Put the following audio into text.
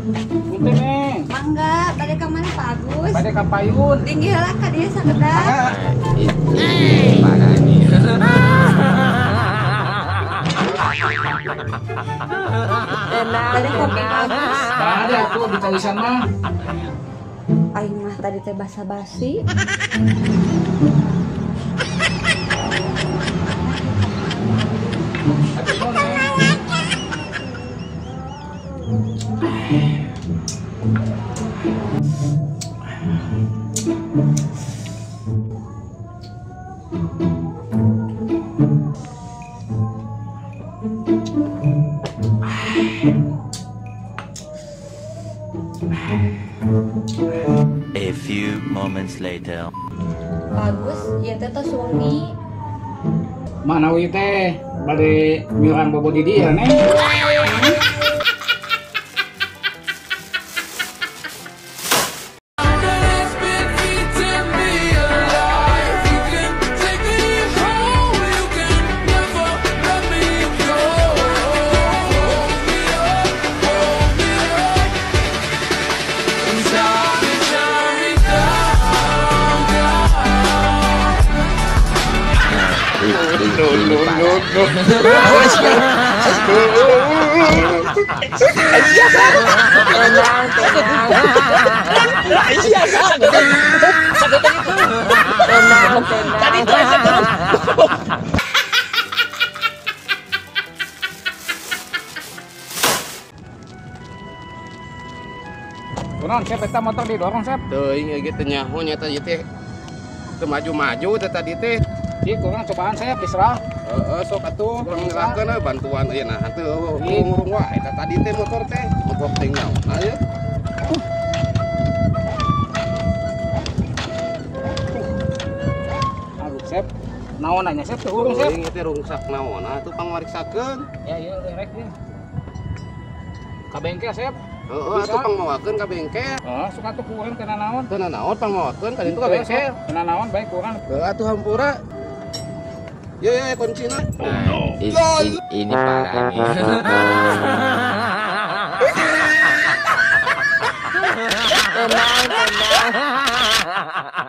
Punten Neng. Mangga, bade ka mana Pak Agus? Bade ka payun. Tinggi heula ka dieu sakedap. Ini parah nih. Bade kopi Pak Agus. Bade atuh dicarisan mah. Aing mah tadi teh basa-basi. A few moments later. Bagus, ya teh tos wengi. Mana wi teh bade miurang bobo di dieu Neng. Ini parah. Tenang, tenang. Tenang, tenang. Tadi itu aja. Kunaon Sep eta motor didorong Sep? Teuing ieu teh nyaho nya teh ieu teh teu maju-maju teh tadi teh. Ieu kurang cobaan Sep diserah. Heeh sok atuh kurang nyerahkeun bantuan ieu nah teu ngurung wae eta tadi teh motor teh naon ieu. Aduh Sep, naon nya Sep teu urung Sep? Teuing ieu teh rungsak naon atuh pangmariksakeun. Ya ieu rek ieu. Ka bengkel Sep. Heeh atuh pangmawakeun ka bengkel. Heeh, sok atuh ku urang teu nanaon. Teu nanaon pangmawakeun ka ditu ka bengkel. Teu nanaon bae ku urang. Heeh atuh hampura. Ya ya kuncina. Oh, no. Ini parah nih. Tenang, tenang.